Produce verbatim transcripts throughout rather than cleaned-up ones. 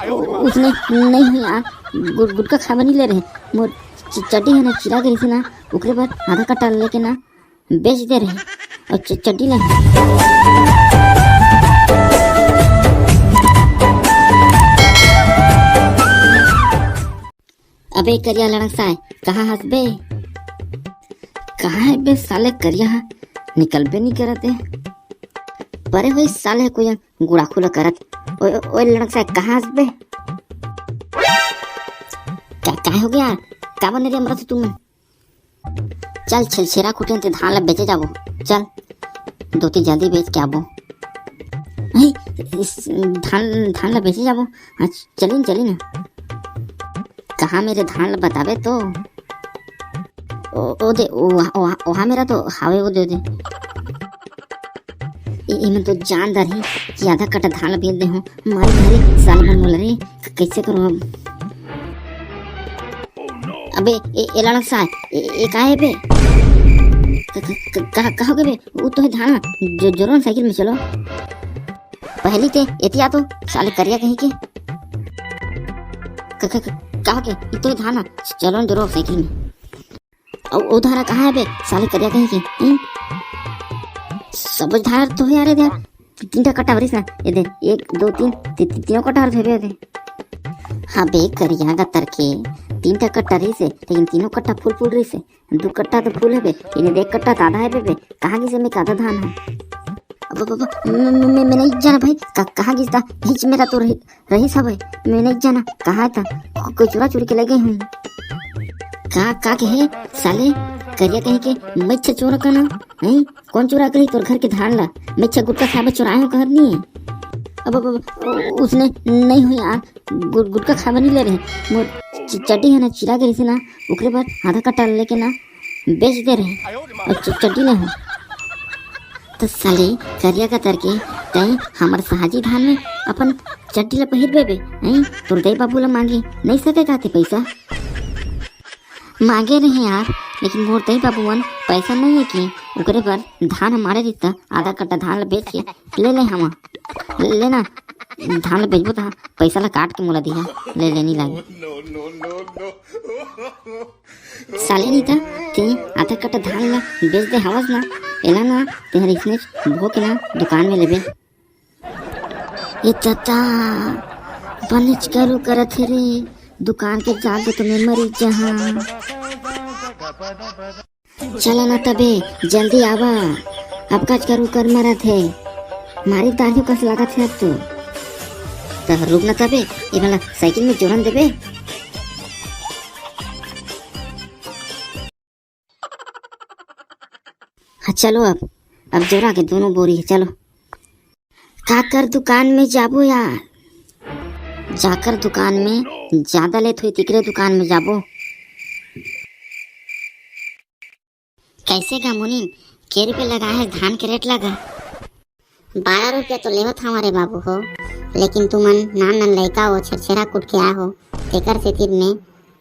उसने नहीं हुई यार, गुटखा खाबे नहीं ले रहे। मोर चड्डी हे ना, चिरा गे रहिसे ना, ओकरे बर आधा कट्टा लेके ना बेच दे रहे। अउ चड्डी ला। अबे करिया लड़कसाय, कहाँ हस बे? कहाँ हे बे साले करिया हा? निकलबे नहीं करत हे। परे होई साले कोई गुड़ाखू ला करत। ओए, ओए लड़कसाय, कहाँ हस बे? का, का हो गया? का बने रे हमरा से तुमन? चल छेरछेरा कुटे ते धान ला बेचे जाबो। चल दोती जल्दी बेच के आबो। धान धान ला बेचे जाबो। हाँ, चली न, चली न। कहाँ मेरे धान ला बताबे तो। ओ, ओ दे, ओ, ओ, ओहा मेरा तो हावे, ओ दे, ओ दे। एमन तो जान डरही कि आधा कट्टा धान ला बेच दे हूँ। मारी धारी साल भर मोला रे, कैसे करूँ अब? अबे ए लड़कसाय, ए का हे बे? कहाँ हो गे बे? वो तो हे धान, जो जोरो साइकिल में चलो। पहली ते एतिया तो साले करिया कहीं के। का हो गे? इतो धान, चलो जोरो साइकिल में। अउ ओ धान कहाँ हे बे साले करिया कहीं के? सब धान तो हे यार। तीन ठा कट्टा भरिस ना, ये दे, एक, दो, तीन, ती-, ती-, तीनों कट्टा हर भेबे दे। हाँ बे, करिया गतर के, तीन ठा कट्टा रहिसे, लेकिन तीनों कट्टा फुल फुल रहिसे। दू कट्टा तो फुल हेबे, इने देख कट्टा तो आधा हेबे बे। कहाँ गिसे में आधा धान हे? अब, अब, अब, मैं, मैं, मैं, मैं नहीं जाना भाई, का, कहाँ गिस ता? बीच मेरा तो रही, रहिस हवे, मैं नहीं जाना कहाँ था। को-, कोई चुरा चुरी के ले गे हूँ। का, का कहे साले, करिया कहीं के, मैं चोरा का ना, हैं? कौन चुरा के रही तोर घर के धान ला? मैं अच्छा गुटखा खाबे चुराए हो कहत नहीं। अब, अब, अब उसने नहीं हुई यार, गु-, गुटखा खाबे नहीं ले रहे। मोर च-, चड्डी हे ना, चिरा गे रहिसे ना, ओकरे बर आधा कट्टा लेके ना बेच दे रहे। अउ च-, चड्डी नहीं हो। तो साले करिया गतर के, तैं हमर साहजी धान में अपन चड्डी ला पहिर बेबे, हैं? तोर दाई बाबू ला मांगे नहीं सके का ते पैसा? मांगे रहे यार, लेकिन मोर दाई बाबू मन पैसा नहीं हे कि ओकरे बर धान हमारे रिश्ता आधा कट्टा धान ला बेच के ले ले हमा। ले ना, धान ला बेचबो त पैसा ला काट के मोला दिहा, ले लेनी लागे। साले नीता, ते आधा कट्टा धान ला बेच दे हवस ना, एला ना, तेहर इसने भो के ना दुकान में लेबे। ए तता, बनेच करू करत हे रे, दुकान के जाके तो मैं मरी जहाँ। चला ना तबे, जल्दी आवा, अब काच करू कर मरत हे, मारी दारू कस लागत हे अब तो। त रुक ना तबे, ये वाला साइकिल में जोरन देबे। हाँ चलो अब, अब जोरा के दोनों बोरी हे, चलो। काकर दुकान में जाबो यार, जाकर दुकान में ज्यादा लेत होई तिकरे दुकान में जाबो। कैसे गा मुनीम, के रुपये लगा हे धान के रेट लगा? बारह रुपया तो लेवत हवा रे बाबू हो, लेकिन तुमन नान नान लइका हो, छेरछेरा कुट के आए हो, तेकर सेतिर में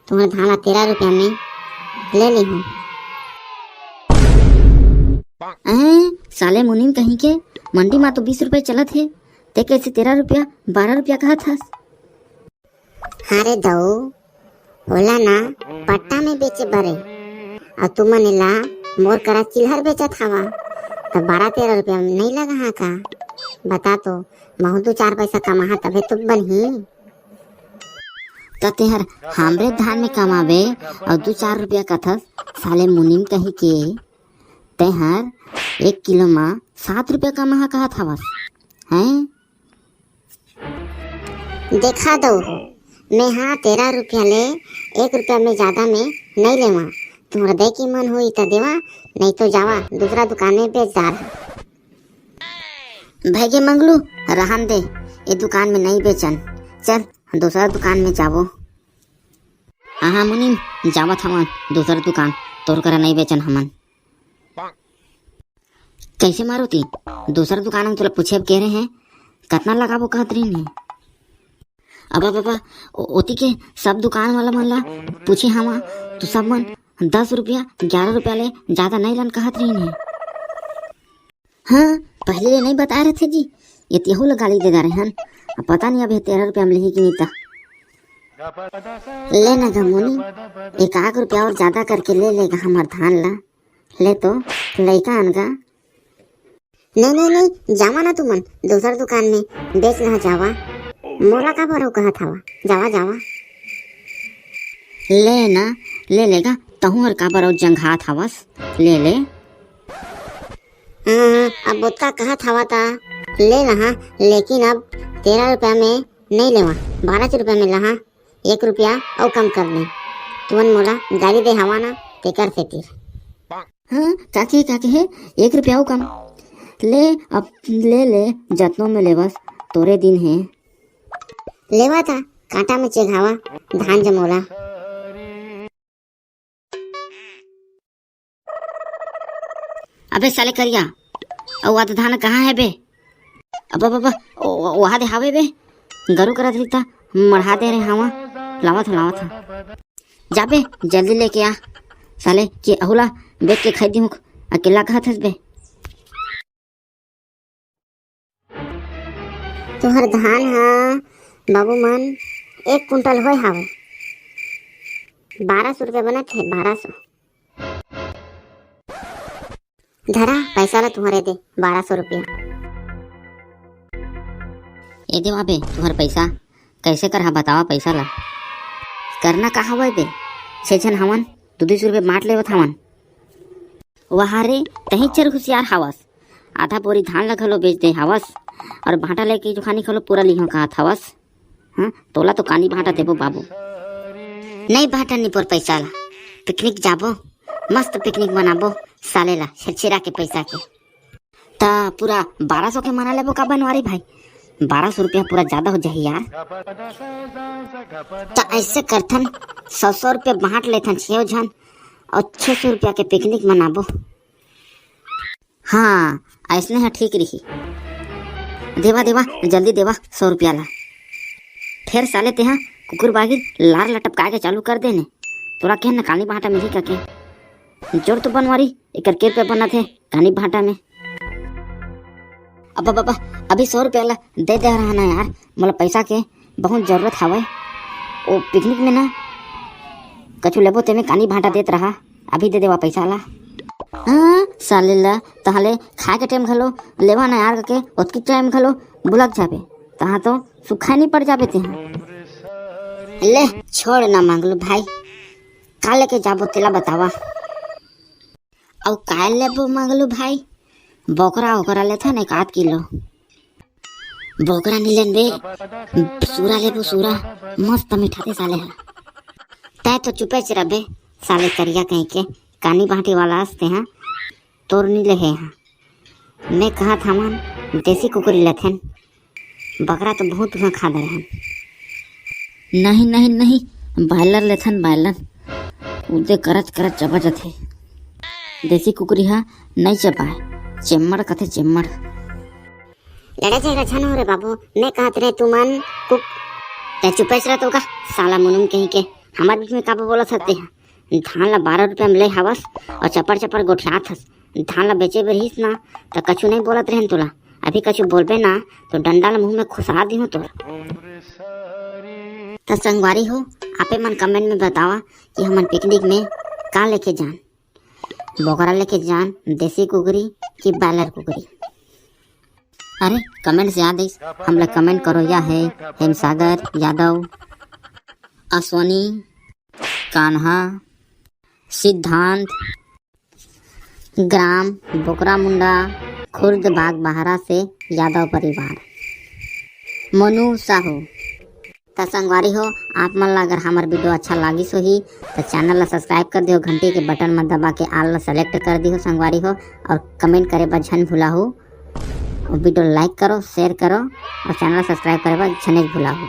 तुम्हर धान ला तेरह रुपया में ले ली हूँ। अहें, साले मुनीम कहीं के, मंडी मा तो बीस रुपया चलत हे, ते कैसे तेरह रुपया, बारह रुपया कहत हस? हाँ रे दऊ, ओला ना पट्टा में बेचे बरे, अउ तुमन एला मोर करा चिल्हर बेचत हवा, त बारह तेरह रुपया में नहीं लगा हाँ का? बता तो, महू दू चार पैसा कमाहा तभे तो बनही। त तेहर हमरे धान में कमाबे अउ दू चार रुपया कथस, साले मुनीम कही के। तेहर एक किलो मा सात रुपया कमाहा कहत हवस, हैं? देखा दो, मैं हा तेरह रुपया ले एक रुपया में ज्यादा में नहीं लेवा। तुम्हारा दे की मन हुई त देवा, नहीं तो जावा दूसरा दुकान में बेच डार। भैगे मंगलू, रहन दे, ये दुकान में नहीं बेचन, चल दूसरा दुकान में जाबो। हाँ हाँ मुनीम, जावत हवन दूसरा दुकान, तोर करा नहीं बेचन हमन। कैसे मारुति? दूसर दुकान में तोला पूछे अब कह रहे हैं, कतना लगाबो कहत रहिन हे। अब, अब, अब, ओ-, ओती के सब दुकान वाला मन ला पूछे हवा, तो सब मन दस रुपया, ग्यारह रुपया ले ज्यादा नहीं लन कहत रहिन हे। हाँ, पहले ले नहीं बताए रहते जी, ये तेहू ला गाली दे डारे हन। अब पता नहीं अभी तेरह रुपया में लिही कि नहीं ता। ले ना गा मोनी, एक आध रुपया और ज्यादा करके ले लेगा हमर धान ला। ले तो, लइका अनगा। नहीं, नहीं, नहीं, जावा ना तुमन, दूसर दुकान में बेच लहा जावा। मोला का बरो कहत हवा, जावा, जावा। ले ना, ले लेगा, तहूँ हर का बरो जंघात हवस, ले ले। हाँ, हाँ, अब ओतका कहत हवा ता, ले लहा, लेकिन अब तेरह रुपया में नहीं लेवा, बारह सौ रुपया में लहा, एक रुपया अउ कम कर दे। तुमन मोला गाली दे हवा ना, तेकर सेती। हाँ, का कहे, का कहे? एक रुपया अउ कम। ले, अब ले ले, जतनो में लेवस, तोरे दिन हे। लेवा ता, कांटा में चेघावा, धान जमोला। अबे साले करिया, अउ आधा धान कहाँ हे बे? अब, अब, अब, ओ, ओ, वहाँ दे हावे बे, गरु करा देता, मढ़ा दे रहे हवा, लावत हूँ, लावत हूँ। जा बे, जल्दी लेके आ, साले के अहुला बेच के खाई दी हूँ, अकेला कहत हस बे। तुहर धान ह बाबू मन एक कुंटल होय हावय, बारह सौ रुपया बनत हे, बारह सौ। धरा पैसा ला, तुहरे दे बारह सौ रुपया। ए देवा बे, तुहर पैसा कैसे करहा बतावा पैसा ला। करना का हवय बे, छे झन हवन, दू दू सौ रुपया बांट लेवत हवन। वाह रे, तहीं चर हुसियार हावस। आधा बोरी धान ला घलो बेच दे हावस, और भांटा लेके जुखानी घलो पूरा लिहो कहत हावस। हाँ, तोला तो कानी भांटा देबो बाबू। नहीं भांटा निपोर पैसा ला, पिकनिक जाबो, मस्त पिकनिक मनाबो, साले ला छेरछेरा के पैसा के। ता पूरा बारह सौ के मना लेबो का बनवारी भाई? बारह सौ रुपया पूरा ज्यादा हो जाही यार। ता ऐसे करथन, सौ सौ रुपया बांट लेथन छेव झन, और छे सौ रुपया के पिकनिक मनाबो। हाँ, ऐसने ह ठीक रही। देवा, देवा, जल्दी देवा सौ रुपया ला। फेर साले तेहा कुकुर बागिर लार ला टपकाए के चालू कर देने। तोला केहन कानी भांटा मिलही कके। जोर तो बनवारी, एकर के रुपया बनत हे कानी भांटा में। अब, अब, अब, अभी सौ रुपया ला दे दे रहा ना यार, मोला पैसा के बहुत जरूरत हवय। ओ पिकनिक में ना कछु लेबो तेमे कानी भांटा देत रहा, अभी दे देवा पैसा ला। हाँ, साले ला, तहां ले खाए के टाइम घलो लेवा ना यार कके, ओतकी टाइम घलो बुलक जाबे, तहां तो सुखाय नहीं पड़ जाबे तेहा। ले, छोड़ ना मंगलू भाई, का लेके जाबो तेला बतावा। अउ काय लेबो मंगलू भाई, बोकरा ओकरा लेथन एक आध किलो। बोकरा नी लेन बे, सूरा लेबो सूरा, मस्त मिठाथे साले हा। तै तो चुपेच रह बे, साले करिया कहीं के, कानी बांटी वाला हस तेहा, तोर नी लेहे हा। मैं कहत हवन देसी कुकरी लेथेन, बकरा तो बहुत तुहा खा दे रहन। नहीं, नहीं, नहीं, बॉयलर लेथन, बॉयलर। उदे करच करच चबा जथे। देसी कुकरी हा नहीं चबाय, चेम्मड़ कथे चेम्मड़। लड़े झगड़ा झन हो रे बाबू, मैं कहत रहे तुमन कुक-, तै चुपेच रह तो का, साला मुनुम कहीं के, हमर बीच में का बोलत हस तेहा? धान ला बारह रुपया में ले हावस और चपर चपर गोठियात हस। धान ला बेचे बर रहिस ना, त कछु नहीं बोलत रहेन तोला। अभी कछु बोलबे ना, तो डंडा ला मुंह में खुसरा दिहूं तोर। त संगवारी हो, आपे मन comment में बतावा कि हमन पिकनिक में का लेके जान, बोकरा लेके जान, देसी कुकरी कि बॉयलर कुकरी। अरे, comment से याद आइस, हमला comment करो, या है हेमसागर यादव, अश्वनी, कान्हा, सिद्धांत, ग्राम बोकरा मुंडा, खुर्द बागबाहरा से यादव परिवार, मनु साहू। त संगवारी हो, आप मन ला अगर हमर video अच्छा लागिस होही, त channel ला subscribe कर दिहो, घंटी के button म दबा के all ला select कर दिहो संगवारी हो, और comment करे बर झन भुलाहू, और video like करो, share करो, और channel ला subscribe करे बर झनेच भुलाहू।